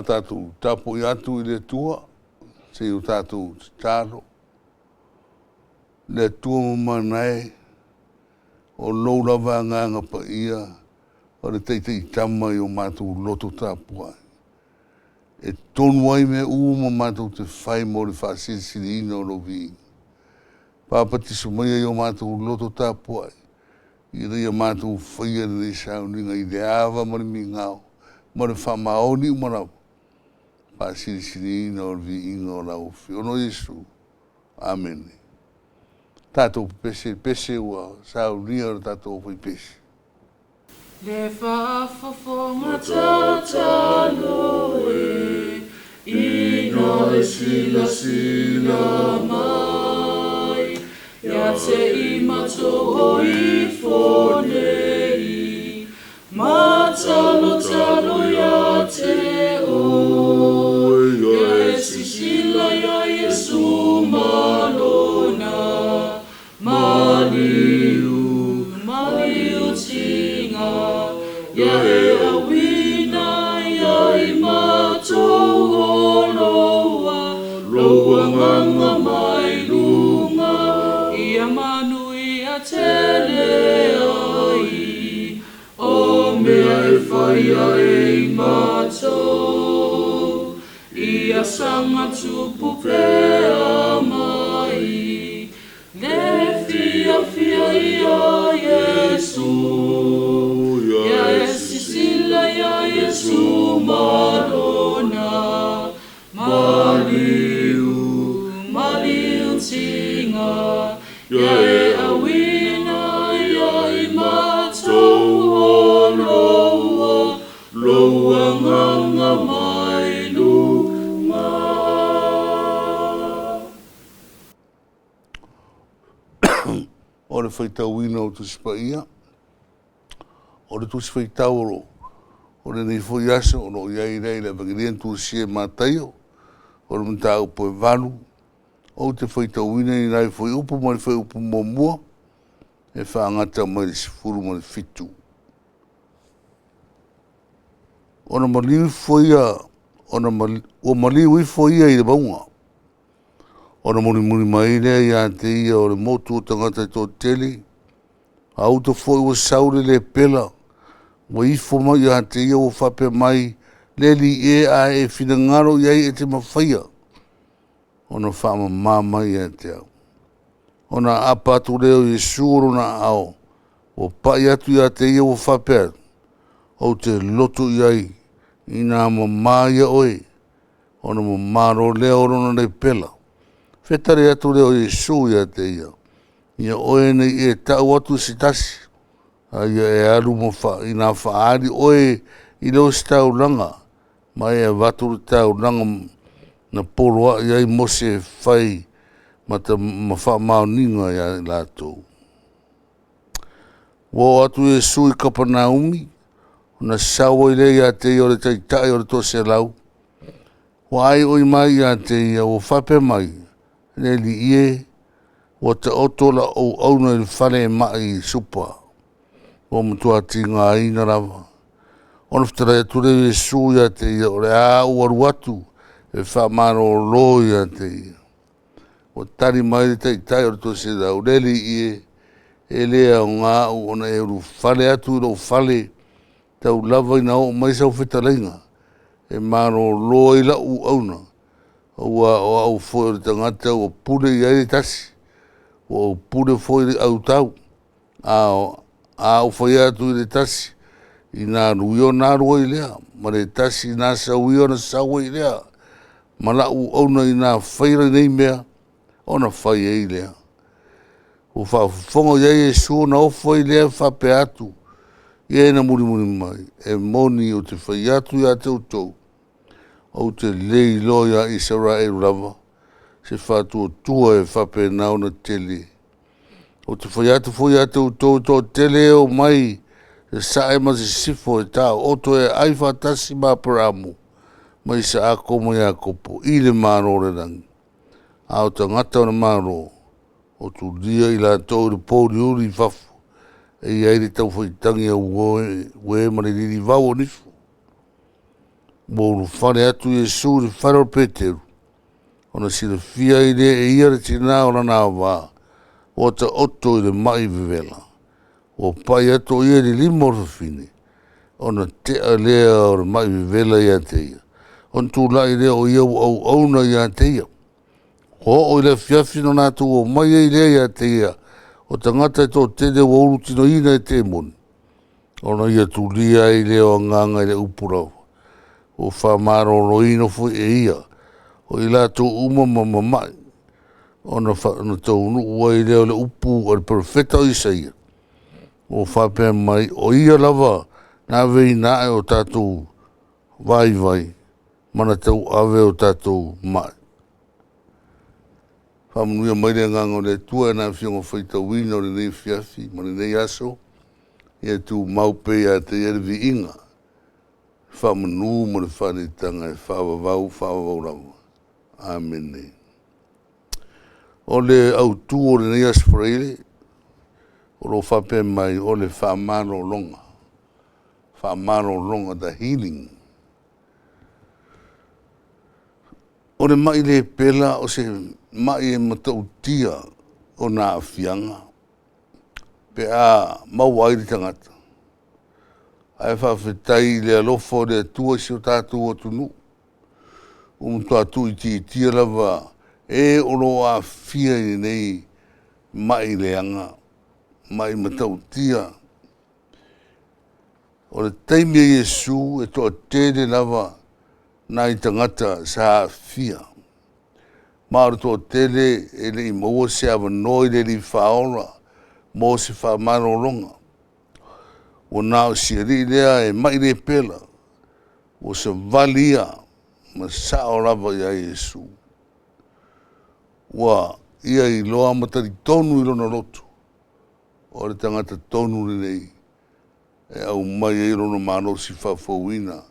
a tatou tapuai atu i le Atua se i o tatou tatalo. Le Atua mamana e, o lou lava Agaga Paia o le Taitaitama i o matou loto tapuai, e tonu ai mea uma matou te fai mo le faasilisiliina o lou viiga. Papatiso maia i o matou loto tapuai, ina ia matou faia lenei sauniga i le ava ma le migao ma le faamaoni uma lava, faasilisiliina o le viiga o lau Afioga. Ona o Iesu. Amene. Tatou pepese i le pese ua saunia e le tatou aufaipese. Le faafofoga tatalo e, ina e silasila mai, ia te i matou o ifo nei, matalotalo ia te oe, ia e sisila ia Iesu ma lona maliu, maliu tiga, ia e auina ia i matou o loua, lou agaga mai luga, ia manuia tele ai, o mea e faia e i matou, ia saga tupu pea mai, le fiafia ia Iesu, ia e sisila ia Iesu ma lona maliu, maliu tiga, ia e auina ia i matou o loua, lou agaga mai luga. O le faitauina o Tusi Paia. O le Tusi Faitau o lo o lenei foi aso o lo o i ai lea i le Evakelia na tusia e Mataio, o le mataupu e 8, ou te faitauina ni nai fuaiupu mai le fuaiupu 1 e faagata mai le 17. Ona maliu ifo ia, ona ua maliu ifo ia i le mauga, ona mulimuli mai lea ia te ia o le motu o tagata e toatele, a uta foi ua sau le lepela, ua ifo mai ia te ia ua faapea mai, “Le Alii e, a e finagalo i ai e te mafaia ona faamama mai ia te au.” Ona aapa atu lea o Iesu o lona aao, ua pai atu ia te ia ua faapea atu, “Ou te loto i ai, ina mama ia oe.” Ona mama loa lea o lona lepela. Fetalai atu lea o Iesu ia te ia, “Ia oe ne i e tau atu i se tasi, a ia e alu ma ina faaali oe i le ositaulaga, ma e avatu le taulaga na poloai ai Mose e fai ma faamaoniga ia i latou.” Ua oo atu Iesu i Kapunaumi, ona sau ai lea ia te ia o le taitai o le toaselau, ua aioi mai ia te ia ua faapea mai, “Le Alii e, ua taoto lau auauna i le fale e mai supa, ua matua tigaina lava.” Ona fetalai atu lea o Iesu ia te ia, “O le a ou alu atu e faamalolo ia te ia.” Ua tali mai le taitai o le toaselau, “Le Alii e, e le aoga au ona e ulufale atu i lou fale, tau lava ina oo mai sau fetalaiga e malolo ai lau auauna, aua o au foi o le tagata ua pule i ai le tasi, ua ou pule foi i le autau. A ou fai atu i le tasi, ina alu ia, ona alu ai lea, ma le tasi, ina sau ia, ona sau ai lea, ma lau auauna, ina faia lenei mea, ona fai ai lea.” Ua faafofoga i ai Iesu ona ofo ai lea ma faapea atu i e na mulimuli mai, “E moni ou te fai atu ia te outou, ou te le iloa ia Isaraelu lava se faatuatua e faapena ona tele. Ou te fai atu foi ia te outou, e toatele e oo mai sasae ma sisifo e taooto e aai faatasi ma Aperamo ma Isaako ma Iakopo i le Malo o le lagi, a o tagata o le Malo, ua tulia i latou i le pouliuli i fafo, e i ai le taufaitagi auē ma le lilivau o nifo.” Ua ulufale atu Iesu i le fale o Peteru, ona silafia ai lea e ia le tinā o lana auvā ua taoto i le ma'i vevela. Ua pai atu o ia i le lima o le fafine, ona tea lea o le ma'i vevela ia te ia, ona tulai lea o ia ua auauna ia te ia. Ua oo i le afiafi ona latou omai ai lea ia te ia o tagata e toatele ua ulutinoina e temoni, ona ia tulia ai lea o agaga i le upu lava. Ua faamaloloina foi e ia o i latou uma ma mamai, ona taunuu ai lea o le upu a le Perofeta o Isaia ua faapea mai, “O Ia lava na aveina ae o tatou vaivai ma na tauave o tatou mai.” Faamanuia mai le agaga o le Atua i lana Afioga faitauina o lenei afiafi ma lenei aso, ia tumau pea ia te Ia le viiga, faamanu ma le faaneetaga e faavavau faavavau lava. Amene. O le autu o lenei Aso Faraile, o lo o faapea mai, o le faamalologa, faamalologa, the healing. O le mai le pela o se mai e matautia ona aafiaga pe a maua ai le tagata. Ae faafetai i le alofa o le Atua i si o tatou atunuu, ua matua tuuitiitia lava e o lo o aafia i lenei mai leaga, mai matautia. O le taimi a Iesu e toatele lava nai tagata sa aafia, ma o le toatele e le i maua se avanoa i le Alii Faaola mo se faamalologa. Ua na o si alii lea e mai le pela, ua savali ia ma sao lava ia Iesu. Ua ia iloa ma talitonu i lona loto, o le tagata tonu lenei e aumai ai lona malosi faafouina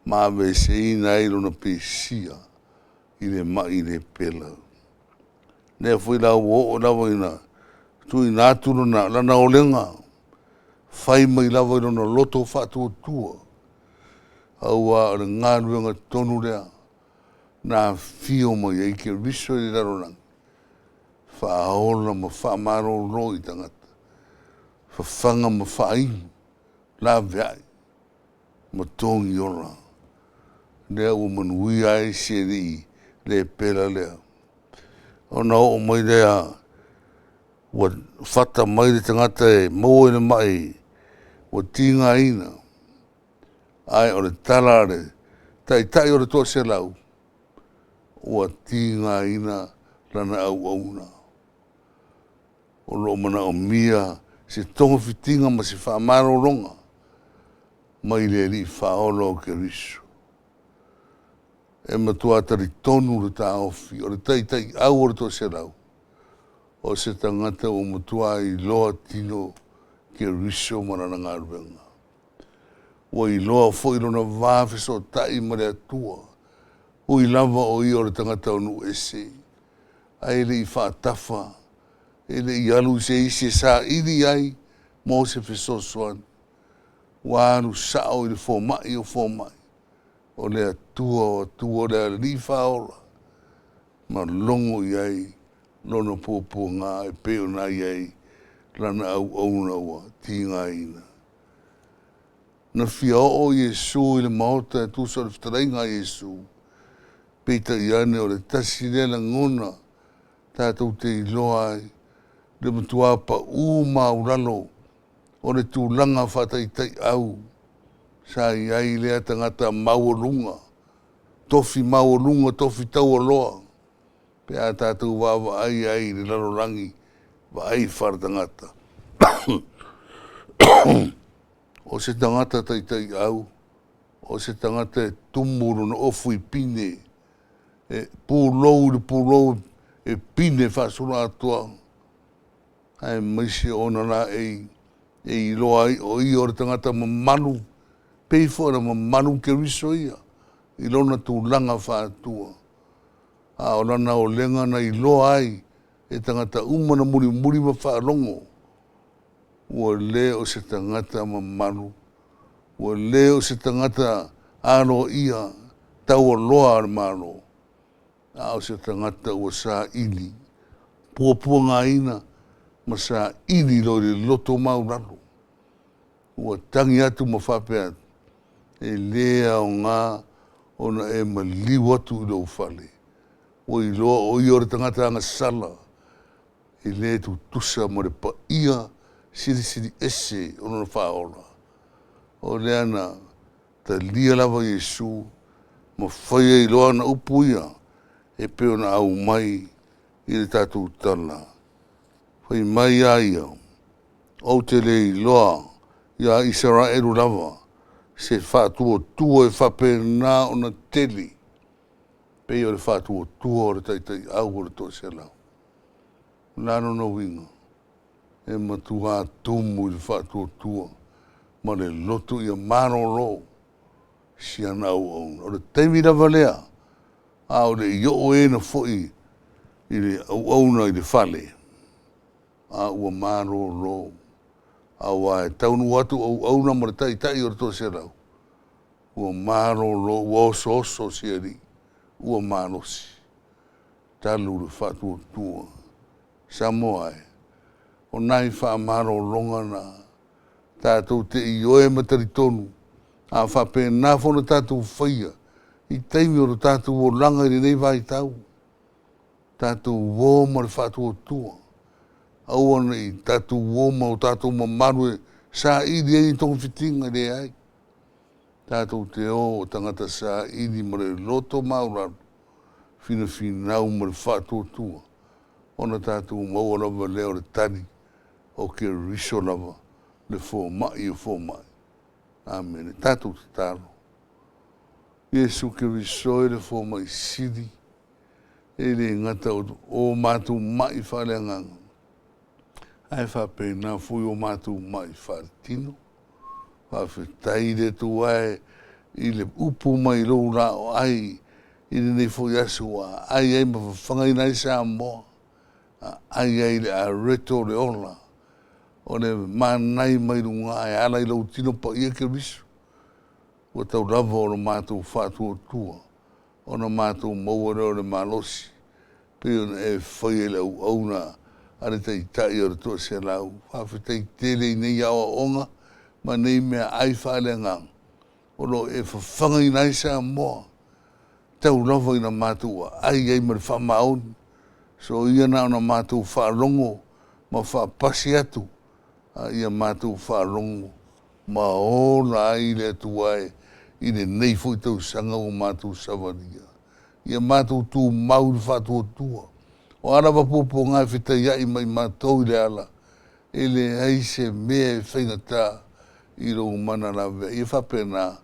ma aveeseina ai lona pesia i le mai le pela. Lea foi la ua oo lava ina tuuina atu lana olega, fai mai lava i lona loto faatuatua, aua o le galuega tonu lea na afio mai ai Keriso i le lalolagi, faaola ma faamalolo i tagata, fafaga ma faainu, laveai ma togi ola. Lea ua manuia ai si alii lepela lea. Ona oo mai lea ua fata mai le tagata e maua i le mai ua tigaina, ae o le tala a le taitai o le toaselau, ua tigaina lana auauna. O lo o manaomia se togafitiga ma se faamalologa mai le Alii Faaola o Keriso. E matua talitonu le taofi o le taitaiau o le toaselau, o se tagata ua matua iloa tino Keriso ma lana galuega. Ua iloa foi lona va fesootai ma le Atua, ui lava o ia o le tagata o nuu ese, ae le i faatafa, e le i alu i se isi e saili i ai mo se fesoasoani, ua alu sao i le fomai o fomai, o le Atua o Atua, o le Alii Faaola, ma logo i ai lona puapuaga e pei ona i ai lana auauna ua tigaina. Na fia oo Iesu i le maota e tusa o le fetalaiga a Iesu, peitai ane o le tasi lea lagona tatou te iloa ai le matua pau maualalo o le tulaga faataitaiau sa i ai lea tagata maualuga, tofi maualuga, tofi taualoa pe a tatou vaavaai ai i le lalolagi vaai faaletagata. O se tagata taitaiau, o se tagata e tumu lona ofu i pine, e pulou i le pulou e pine faasoloatoa, aemaise o ona laei e iloa ai o ia o le tagata mamalu, pei foi ona mamalu Keriso ia i lona tulaga faa-Atua. A o lana olega na iloa ai e tagata uma na mulimuli ma faalogo, ua le o se tagata mamalu, ua le o se tagata. aloaia taualoa a le Malo, a o se tagata ua saili puapuagaina ma saili loa i le loto maualalo. Ua tagi atu ma faapea atu, e le aoga ona e maliu atu i lou fale, ua iloa o ia o le tagata agasala, e le tutusa ma le paia silisili ese o lona faaola. O lea na talia lava Iesu ma fai ai loa ana upu ia e pei ona aumai i le tatou tala. Fai mai a ia, ou te le iloa ia Isaraelu lava se faatuatua e faapena ona tele, pei o le faatuatua o le taitaiau o le toaselau. O le a lona uiga? E matua tumu i le faatuatua ma le loto ia malolo si ana auauna. O le taimi lava lea, a o le i oo e na foi i le auauna i le fale, a ua malolo, aua e taunuu atu auauna ma le taitai o le toaselau, ua malolo ua osooso si alii, ua malosi, talu le faatuatua. Samoa e, o nai faamalologa na tatou te ioe ma talitonu, a faapena foi ona tatou faia i taimi o le tatou olaga i lenei vaitau, tatou o ma le faatuatua, aua ne i tatou o ma o tatou mamalu e saili ai ni togafitiga, leai. Tatou te o o tagata saili ma le loto maualalo, finafinau ma le faatuatua, ona tatou maua lava lea o le tali, o Keriso lava le fomai o fomai. Amene. Tatou tatalo. Iesu Keriso e le fomai sili, e le gata o matou mai faaleagaga, ae faapena foi o matou mai faaletino. Faafetai le Atua e i le upu mai lou laoai i lenei foi aso ua aai ai ma fafagaina ai Samoa, aai ai le areto o le ola, o le manai mai luga e ala i lou tino paia Keriso. Ua tau lava o le matou faatuatua ona matou maua lea o le malosi pei ona e faia i le auauna a le Taitai o le Toaselau. Faafetai tele i nei aoaoga ma nei meaai faaleagaga o lo o e fafagaina ai Samoa, tau lava ina matou aai ai ma le faamaoni. Soia na ona matou faalogo ma faapasi atu, a ia matou faalogo ma ola ai le Atua e i lenei foi tausaga ua matou savalia. Ia matou tumau i le faatuatua. O a lava puapuaga e fetaiai ma i matou i le ala, e leai se mea e faigata i lou mana laveai. Ia faapena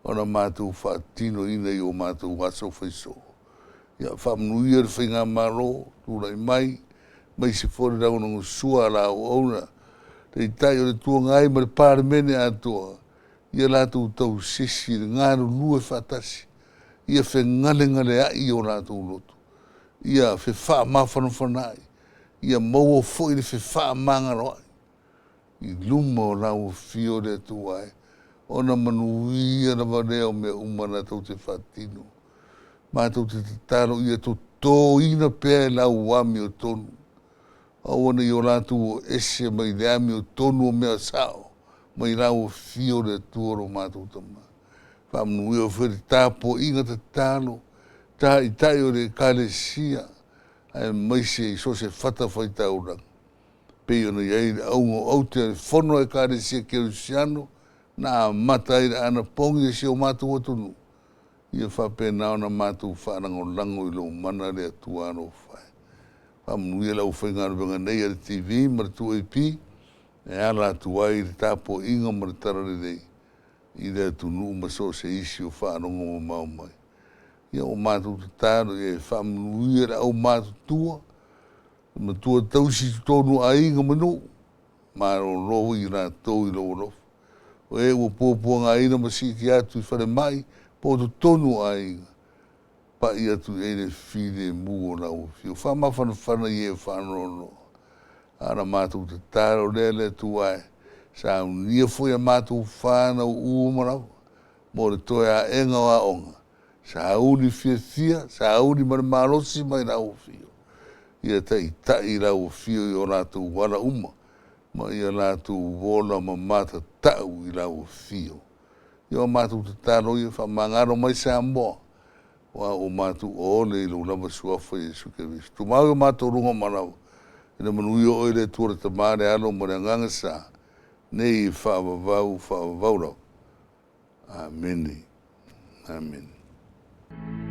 ona matou faatinoina i o matou aso faisoo. Ia faamanuia le Faigamalo tulai mai, aemaise foi le lagolagosua a la auauna, Taitai o le Itu Agai ma le Palemene atoa, ia latou tausisi i le galulue faatasi, ia fegalegaleai o latou loto, ia fefaamafanafanaai, ia maua foi le fefaamagaloai i luma o lau afio le Atua e, ona manuia lava lea o mea uma latou te faatino. Matou te tatalo ia totoina pea e lau amiotonu, aua ne i o latou o ese mai le amiotonu o mea sao, mai lau afio le Atua lo matou Tama. Faamanuia foi le tapuaiga tatalo, taitai o le Ekalesia, aemaise i so o se fatafaitaulaga, pei ona i ai le auga o aute a le Fono a Ekalesia Kerisiano na amata ai i le anapogi a si o matou atunuu, ia faapena ona matou faalagolago i lou mana le Atua alofa e. Faamanuia le aufaigaluega nei a le TV ma le 2AP e ala atu ai le tapuaiga ma le talalelei i le atunuu ma so o se isi o faalogo mamao mai. Ia ua matou tatalo ia e faamanuia le aumatutua, matua tausi i totonu o aiga ma nuu, malolo i latou i lou alofa. O e ua puapuagaina ma siitia atu i falemai po o totonu o aiga, pai atu i ai le filemu o lau Afioga. Faamafanafana i e o faanoanoa. A o la matou tatalo lea le Atua e, saunia foi a matou fanau uma lava. mo le toe aega o aoga, sauni fiafia, sauni ma le malosi mai lau afio, ia taitai lau afio i o latou ala uma, ma ia latou ola ma matatau i lau afio. Ia o matou tatalo ia faamagalo mai Samoa, aua ua matou oole i lou lava Suafa Iesu Keriso. Tumau i o matou luga manava, ina manuia oe le Atua le Tama, le Alo ma le Agaga Sa, nei faavavau, faavavau lava. Amene. Amene.